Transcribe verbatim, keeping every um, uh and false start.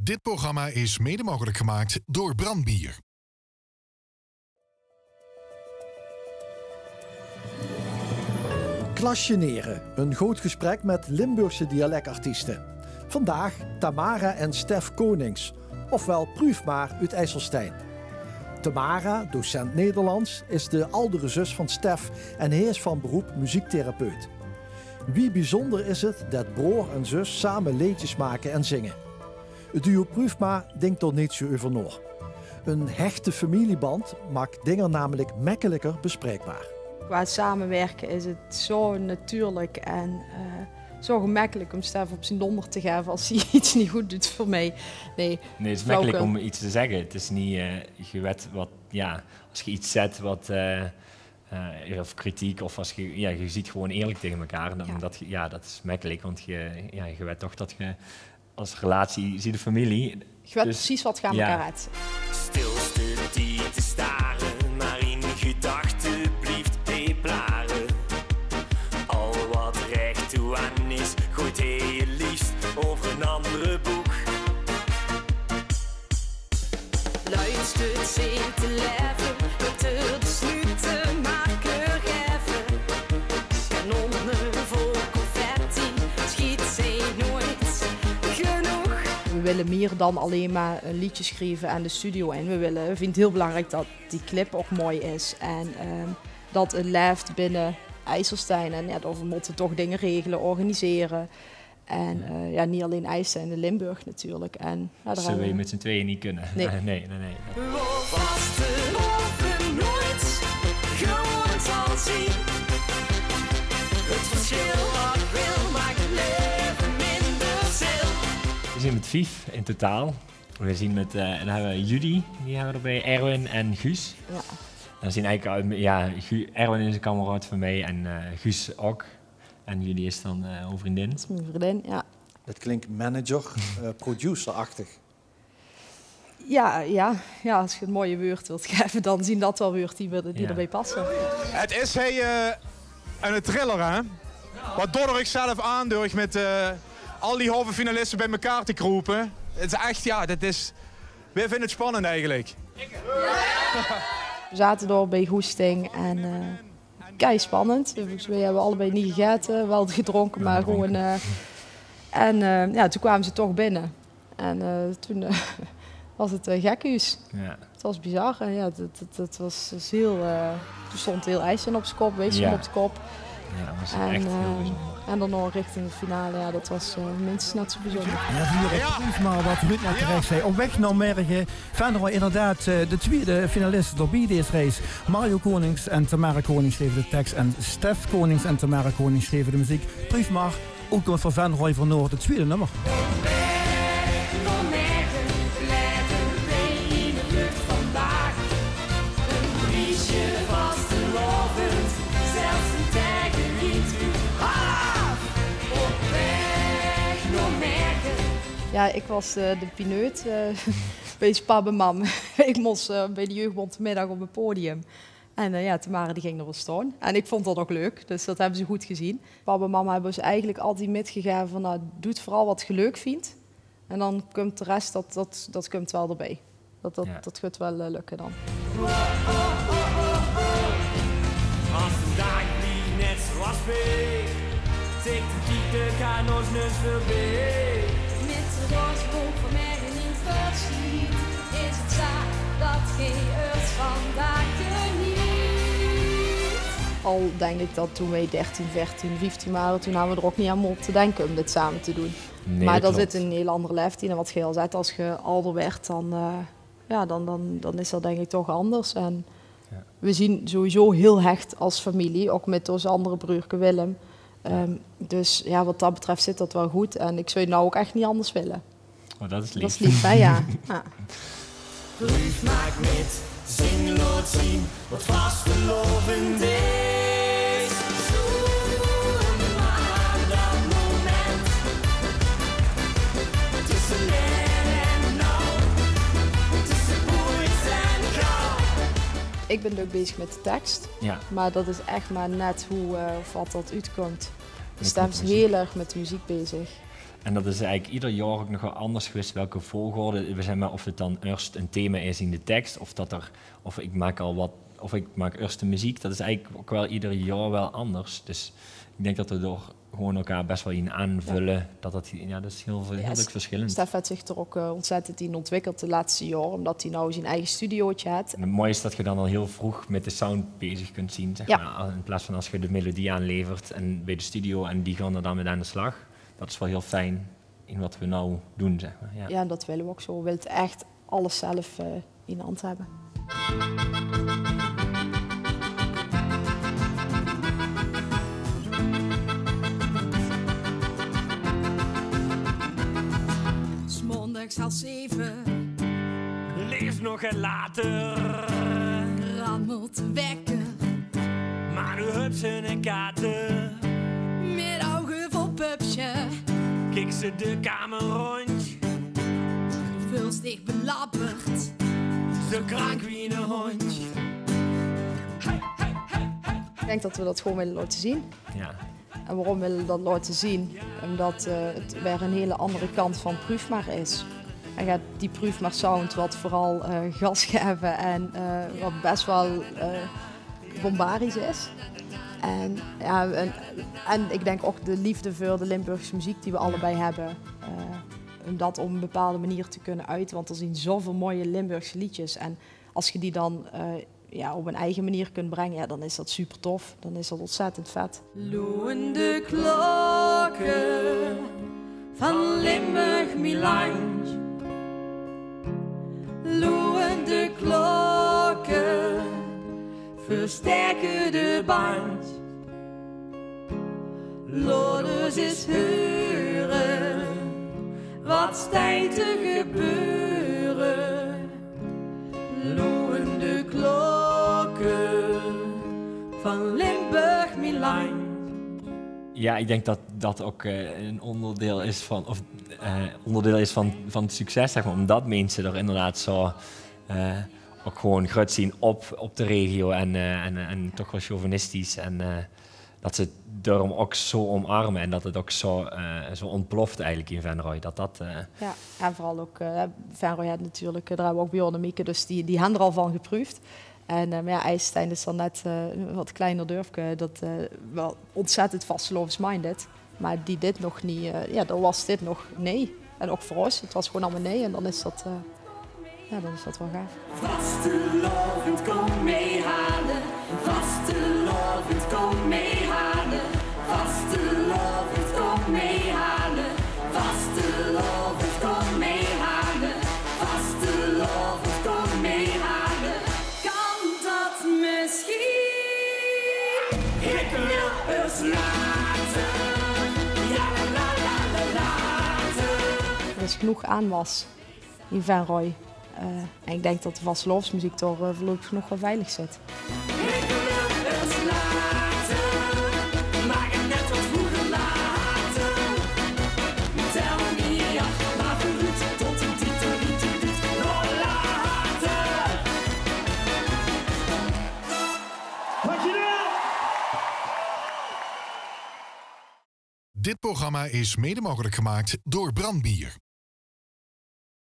Dit programma is mede mogelijk gemaakt door Brandbier. Klasjenere, een groot gesprek met Limburgse dialectartiesten. Vandaag Tamara en Stef Konings, ofwel Pruufmaar uit IJsselstein. Tamara, docent Nederlands, is de aldere zus van Stef en hij is van beroep muziektherapeut. Wie bijzonder is het dat broor en zus samen leedjes maken en zingen? Het duo Pruufmaar denkt er niet zo over na. Een hechte familieband maakt dingen namelijk makkelijker bespreekbaar. Qua samenwerken is het zo natuurlijk en eh, zo gemakkelijk om Stef op zijn donder te geven als hij iets niet goed doet voor mij. Nee, nee, het is makkelijk om iets te zeggen. Het is niet, eh, je weet wat, ja, als je iets zet wat, eh, eh, of kritiek, of als je, ja, je ziet gewoon eerlijk tegen elkaar. En ja, dat, ja, dat is makkelijk, want je, ja, je weet toch dat je als relatie, zie de familie. Je weet precies wat je aan elkaar hebt. Stilste die te staren, maar in gedachten blijft hij plaren. Al wat recht toe aan is, gooit hij je liefst over een andere boeg. Luistert zit te leven, tot er de snuut te maken geven. Kanonnen vol confetti, schiet ze nooit genoeg. We willen meer dan alleen maar een liedje schrijven en de studio in. We willen, we vinden het heel belangrijk dat die clip ook mooi is en ehm, dat het leeft binnen IJsselstein. En ja, dan moeten we toch dingen regelen, organiseren. En eh, ja, niet alleen IJsselstein, de Limburg natuurlijk. En, ja, daar zullen we met z'n tweeën niet kunnen. Nee. Nee, nee, nee. We vasten over nooit, gewoon zal zien. Het verschil wat ik wil maakt het leven minder stil. We zijn met vief in totaal. We zijn met, eh, en dan hebben we Judy, die hebben we erbij, Erwin en Guus. Ja. En we zijn eigenlijk, al- ja, Gu- Erwin is een kameraad van mij en eh, Guus ook. En Judy is dan eh, een vriendin. Dat is mijn vriendin, ja. Dat klinkt manager, eh, producer-achtig. Ja, ja, ja, als je het mooie woord wilt geven, dan zien dat wel woord die, we- die erbij passen. Het is hij, eh, een thriller, hè? Wat doordat ik zelf aandurf met eh, al die halve finalisten bij elkaar te kroepen. Het is echt, ja, dat is. Wij vinden het spannend eigenlijk. We zaten door bij Goesting en eh, kei spannend. Volgens mij hebben we allebei niet gegeten, wel gedronken, maar gewoon. Eh, en eh, ja, toen kwamen ze toch binnen. En eh, toen eh, was het een gekhuis. Ja. Het was bizar. En ja, dat, dat, dat was dus heel. Eh, toen stond heel IJsselstein op zijn kop, Weesp stond op zijn kop. Ja, dat was echt heel bijzonder. En daarna richting de finale, ja, dat was eh, minstens net zo bijzonder. Ja, vier, proef maar wat Ruud net terecht zei. Op weg naar Mergen. Venray, inderdaad, eh, de tweede finalist door bij deze race. Mario Konings en Tamara Konings schreven de tekst en Stef Konings en Tamara Konings schreven de muziek. Proef maar, ook komt voor Venray van Noord, het tweede nummer. Ja, ik was eh, de pineut eh, bij pap en mam. Ik moest eh, bij de jeugdbond middag op het podium. En eh, ja, Tamara die ging er wel staan. En ik vond dat ook leuk, dus dat hebben ze goed gezien. Pap en mam hebben ze eigenlijk altijd mitgegeven van, nou, doe vooral wat je leuk vindt. En dan komt de rest, dat, dat, dat komt wel erbij. Dat, dat, dat gaat wel eh, lukken dan. Als een daag die net zoals bij. Tik de tieten, kan ons niks voorbij. Met de wasbom van mij niet wat schiet, is het zaak dat geen earth vandaag geniet. Al denk ik dat toen wij dertien, veertien, vieftien waren, toen hadden we er ook niet aan op te denken om dit samen te doen. Nee, maar dat klopt. Zit in een heel andere leeftijd. En wat je al zegt, als je ouder werd, dan, eh, ja, dan, dan, dan is dat denk ik toch anders. En we zien sowieso heel hecht als familie, ook met onze andere broerke Willem. Ehm, dus ja, wat dat betreft zit dat wel goed. En ik zou het nou ook echt niet anders willen. Oh, dat is lief. Dat is lief, hè? Ja. Ja. Ruud maakt met, zing laat zien wat vastelaovend is. Zoen maar dat moment. Tussen lien en nauw. Tussen boeis en gauw. Ik ben leuk bezig met de tekst. Ja. Maar dat is echt maar net hoe eh, of wat dat uitkomt. Stef is heel erg met de muziek bezig. En dat is eigelik eder jaor ouch nog waal anders gewees, welke volgorde. Zeg maar, of 't dan ierst ein thema is in de teks, of dat er, of ik maak al wat, of ik maak ierst de meziek. Dat is eigelik ouch waal eder jaor waal anders. Dus ik dink dat we dao gewoon elkaar best waal in aanvölle. Dat, dat, ja, dat is hiel, hiel erg verschillend. Stef haet zich d'r ouch, eh, ontzettend in ontwikkeld de lètste jaore, umdat hae noe zien eige studiootje haet. En 't mooie is dat ge dan al hiel vroeg mit de sound bezig kunt zien, zeg maar. In plaats van as ge de melodie aanlevert en bie de studio en die gaon d'r dan mit aan de slag. Dat is waal hiel fijn in wat we noe doen, zeg maar. Ja. Ja, en dat wille we ouch zo. We wille ech alles zelf, eh, in hand hebbe. 's Maondags half zeve. Leef nog get later. Rammelt de wekker. Maar noe höbs se ein kater. Mit ouge vol pupsje. Kiks se de kamer róndj. Veultj dich belabberd. Zo krank wie eine hóndj. Ik dink dat we dat gewoon wille laote zien. Ja. En waorom wille we dat laote zien? Umdat, eh, 't weer ein hiel anger kantj van Pruufmaar is. En ja, die Pruufmaar-sound, wat veural, eh, gas gaeve en, eh, wat best waal, eh, bombarisch is. En, ja, en, en ik dink ouch de leefde veur de Limburgse meziek die we allebei hebbe. Eh, um dat op ein bepaalde manier te kunne uite, want d'r zien zoväöl mooie Limburgse leedjes. En as ge die dan, eh, ja, op ein eige manier kunt brenge, ja, dan is dat super tof. Dan is dat ontzettend vet. Loeiende klokke van Limburg, mien landj. Loeiende klokke, versterke de bandj. Laot ós ins heure, wat steit te gebeure? Loeiende klokke van Limburg, mien landj. Ja, ik dink dat dat ouch, eh, ein óngerdeil is van, of, eh, óngerdeil is van, van 't succes, zeg maar, umdat minse d'r inderdaad zo, eh, ouch gewoon gruuets zien op, op de regio en, eh, en, en toch waal chauvinistisch en, eh, dat ze 't daorum ouch zo omarme en dat 't ouch zo, eh, zo ontploft eigelik in Venroj. Dat dat, eh, ja, en veural ouch, eh, Venroj haet natuurlik, eh, dao hebbe we ouch Bjorn en Mieke, dus die, die hant d'r al van gepruufd. En, eh, maar ja, IJsselstein is dan net, eh, ein wat kleiner dörpke dat, eh, waal ontzettend vastelaovesminded. Maar die dit nog neet, eh, ja, dao waas dit nog nae. En ouch veur ós, 't waas gewoon allemaol nae. En dan is dat, eh, ja, dan is dat waal gaaf. Vastelaovend, kom mei hale. Vastelaovend, kom mei hale. Vastelaovend, kom mei hale. Vastelaovend, kom mei hale. Vastelaovend, kom mei hale. Kan dat misschien? Ik wil eens laten. Ja, la, la, la, la, laten. Er is genoeg aanwas in Venroj. Eh, en ik dink dat de vastelaovesmeziek dao, eh, veurlopig nog waal veilig zit. Ik wil eens laten, maar net wat vroeger laten. Tel niet af, maar vooruit tot een titel, titel, titel, later. Dankjewel. Dit programma is mede mogelijk gemaakt door Brand Bier.